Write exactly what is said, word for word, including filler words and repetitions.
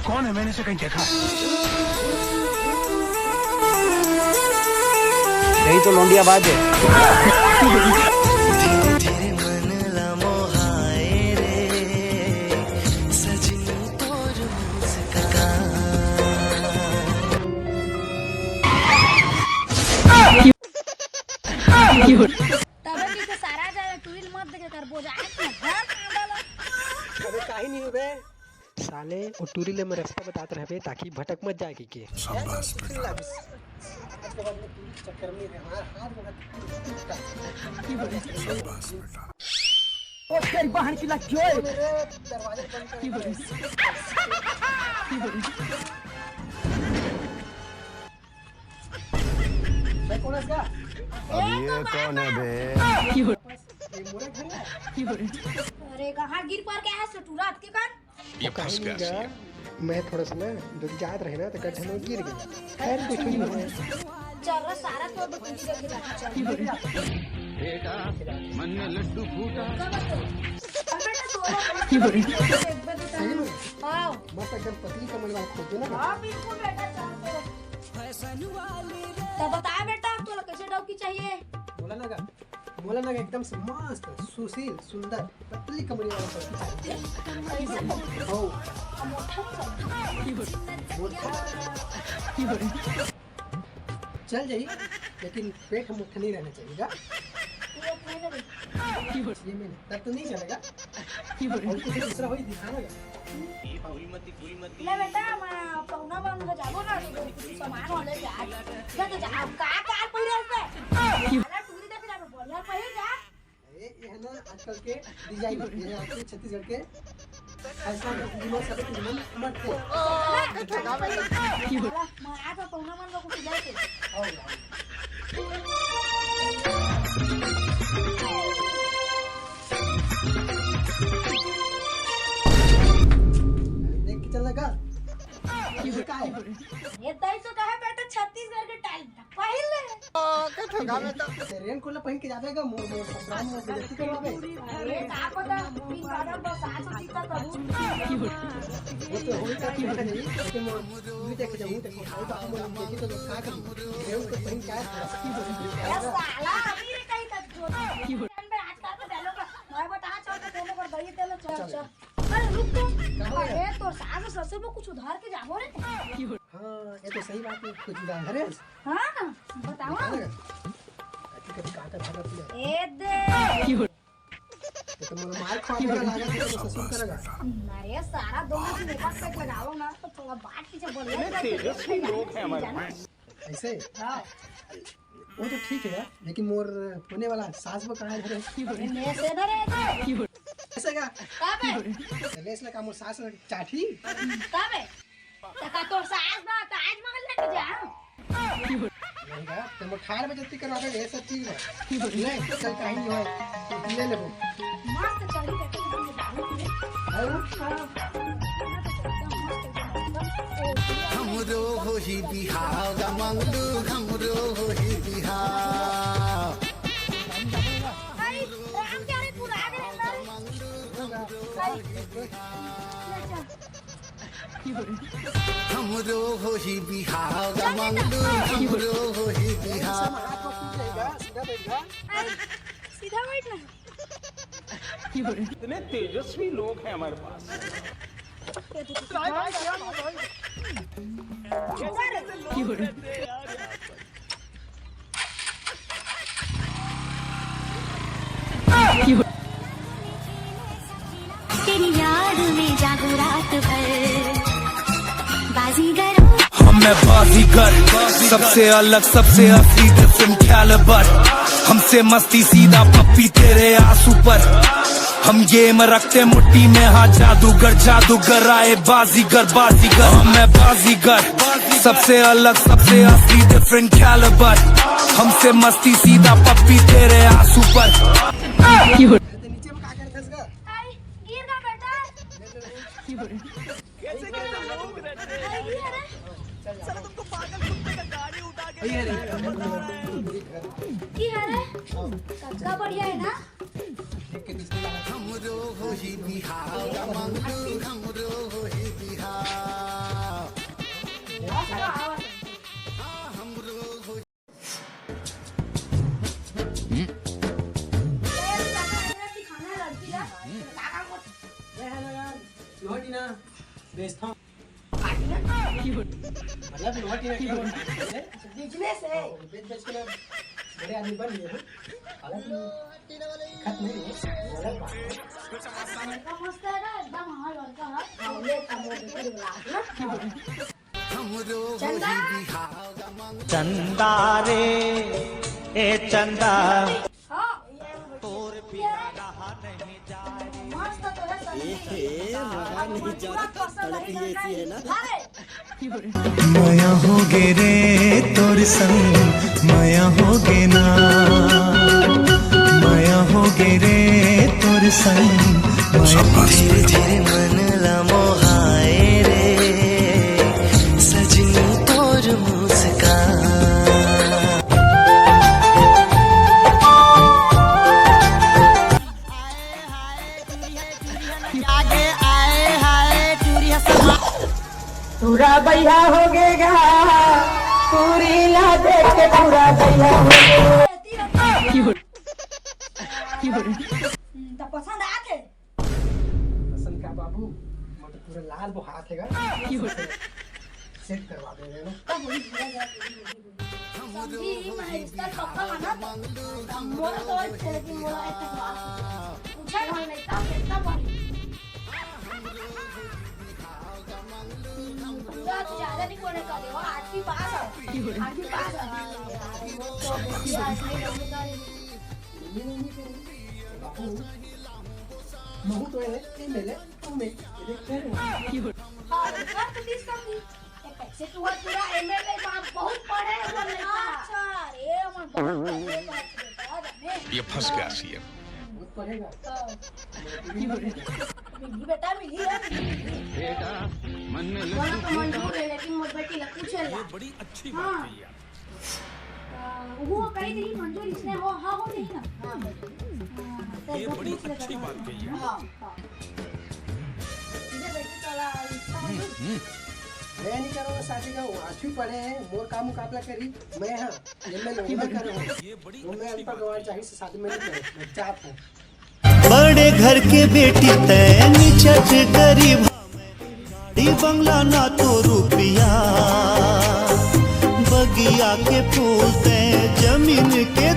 कौन है? मैंने इसे कहीं देखा है। यही तो लौंडिया बाज है। तबे पीछे सारा जाए, टूरी ल मत देखे कर, बोझा के घर कांदा ला। अबे काहे नहीं हो बे? साले, वो टूरी ले मैं रास्ता बतात रहबे ताकि भटक मत जाए कहिके। शाबाश बेटा। आज के बाद में टूरी के चक्कर में नहीं रहे। हमारा हाथ में शाबाश बेटा। ओ तेरी बहन की लग गई। मेरे दरवाजे बंद कर। मैं कौन है इसका? अब ये कौन है बे? ये मोरे घर है। अरे कहाँ गिर पड़ गया है ससुरा के कर? ये फंस गया सी। मैं थोड़ा सा ना डुलजात रहे ना तो गड्ढा में गिर गया। खैर कुछ नहीं हुआ। चल रहा सारा तो दुकान की जगह चल। बेटा, मन में लड्डू फूटा। अब बेटा सो रहा है। एक बार तो सही में? हाँ। मस्त एकदम पतली कमर वाला खोज दो ना। हाँ, बिल्कुल बेटा, चल तो। तो बता बेटा, तोला कैसे डौकी चाहिए? बोला ना का? मोला ना एकदम से मस्त, सुशील, सुंदर, पतली कमर वाला पति चाहिए। हो। मोटा। चल जाई, लेकिन पेट हम मोटा नहीं रहना चाहिए, जा? ये महीने, तब तो नहीं चलेगा। और कुछ दूसरा हो ही दिखाना जा। ले बेटा, मैं पहुना मन हो जाबो ना, तो कुछ सामान वाले के आज। जा तो जा, अब का, का पहिरे हस बे? साला टूरी देख रहा, बढ़िया पहिर जा। ए, ये है ना आजकल के डिजाइन, ये है आपके छत्तीसगढ़ के फैशन, ये लोग सब डिजाइन मत को। साला, मैं आज पहुना मन को कुछ दे के। आओ, आओ। देख के चलना का? ये का है? ये तई तो कहे बेटा छत्तीसगढ़ के टाइप का। पहले। ओ, के ठोका में तो। अरे रेनकोट ला पहन के जाबे का, मोर, मोर ससुराल में बेइज्जती करवाबे। अरे, का पता, इन बादल बरसात हो चुका कबू। वो तो होई का नहीं, लेकिन मोर, ये देख जाऊँ, देखो, भाई बाबू मोर देखी तो लोग का करी? रेनकोट पहन के आए, ए, साला, अभी रे कहीं तक जो। आजकल तो डालो का, मैं बता, चल, तो दोनों कर दई, चलो, चल, चल। चल। अरे, रुक तो। का हो गया? अरे, तोर सास ससुर में कुछ उधार के जाबो रे। हाँ, ये तो सही बात है, कुछ उधार है। हाँ, बताओ। दिखा ना। अति कभी काटा भागा पिया। ए दे। ये तो मोला मार खा के लागत है, तो ससुर करेगा। अरे, सारा दोनों की मेकअप पैक लगाओ ना, तो थोड़ा बात पीछे बोल। इतने तेजस्वी लोग हैं हमारे पास। ऐसे? हाँ। वो तो ठीक है यार, लेकिन मोर होने वाला सास वो कहाँ है? अरे, मैं से ना रहे थे। ऐसे का? कब है? चले इसलिए का मोर सास चाठी? कब है? तो का तोर सास बा, ताजमहल लेके जा। नहीं बा, तो मोर ठाड़ में जल्दी करवा दे, ये सब चीज बा। ले, चल कहीं नहीं हो, ले लेबो। मस्त चढ़ी करके हम लोग। और? हाँ। हमरो होही बिहाव गा मंगलू, हमरो होही बिहाव। अरे, राम प्यारे पूरा आ गए अंदर। अरे, ले चल। हमरो होही बिहाव गा मंगलू, हमरो होही बिहाव। अरे, सीधा बैठ ना। इतने तेजस्वी लोग हैं हमारे पास। तेरी याद में जागो रात भर, बाजीगर। हम मैं बाजीगर, सबसे अलग, सबसे असली, डिफरेंट कैलिबर। हमसे मस्ती सीधा पप्पी तेरे आंसू पर। हम गेम रखते मुट्ठी में, हाँ जादूगर, जादूगर आए बाजीगर, बाजीगर। हम मैं बाजीगर, सबसे अलग, सबसे असली, डिफरेंट कैलिबर। हमसे मस्ती सीधा पप्पी तेरे आंसू पर। गिर गया बेटा। कैसे कैसे लोग रहते हैं। अरे, साला तुमको पागल कुत्ते का गाड़ी उठा के की है रे? सबका बढ़िया है ना? हमरो होही बिहाव, मंगलू हमरो होही बिहाव। मतलब लोहा टीना क्या बोलते हैं? बिजनेस है। बेच बेच के मैं बड़े आदमी बन गए हैं। हालांकि दिक्कत नहीं है, अलग बात है। लड़का मस्त है ना, एकदम। हाँ, लड़का है। हाँ, ये तो वो देखिए, बोला ना। चंदा। चंदा रे, ए चंदा। हाँ, ये तोर पिया रहा नहीं जा रे। मस्त तोरा संगीत। ए, रहा नहीं जा रे। तड़प ही ऐसी है ना। अरे। मया होगे रे तोर संग, मया होगे ना, मया होगे रे तोर संग, मया धीरे धीरे मन ला मोहाए रे, सजनी तोर मुस्कान। आगे आए हाय टूरी हसमा। पूरा भैया हो गएगा, पूरी ला देख के पूरा भैया हो गएगा। हम्म, तो पसंद आके? पसंद का बाबू, मैं तो पूरा लाल बुहात है। सेट करवा दे रहे हो। समझी, मैं इसका पक्का माना था। मोर तो अच्छे, लेकिन मोर एक बात पूछा ना, नहीं था, कितना बार। पूरा ज्यादा नहीं बोलने का, देखो, आज की पास है। आज की पास है। महू तो है, एमएलए, तुम एक, ये देख रहे हो? हाँ, कर तो दिस कर दी। ए, पैसे तू है पूरा एमएलए, वहाँ बहुत पढ़े हैं वो लड़का। अच्छा, अरे, वहाँ बहुत पढ़े हैं, बाप रे बाप, जाने। ये फंस गया सीएम। बहुत पढ़ेगा। हाँ। मिली बेटा, मिली है, मिली, मिली। बेटा, मन में वहाँ तो लड्डू मंजूर है, लेकिन मोर बेटी ला पूछे ला। ये बड़ी अच्छी बात हाँ। कही आप। आ, वो कही थी मंजूर इसने हो, हाँ हो नहीं ना? हाँ, हाँ, तो ये वो बड़ी पूछ लेता अच्छी था। बात कही है। हाँ, हाँ। इधर बैठ के चला, इसका मंजूर। मैं नहीं करूँगा शादी का, वो आठवीं पढ़े हैं, मोर का मुकाबला करी, मैं हाँ, ये मैं नहीं करूँगा। ये बड़ी वो मैं अच्छी अनपढ़ बात गंवार कही। जाहिर से शादी में नहीं करूँ, मैं जात हूँ। बड़े घर के बेटी तैं निचट गरीब, गाड़ी बंगला ना तो रुपया, बगिया के फूल तैं जमीन के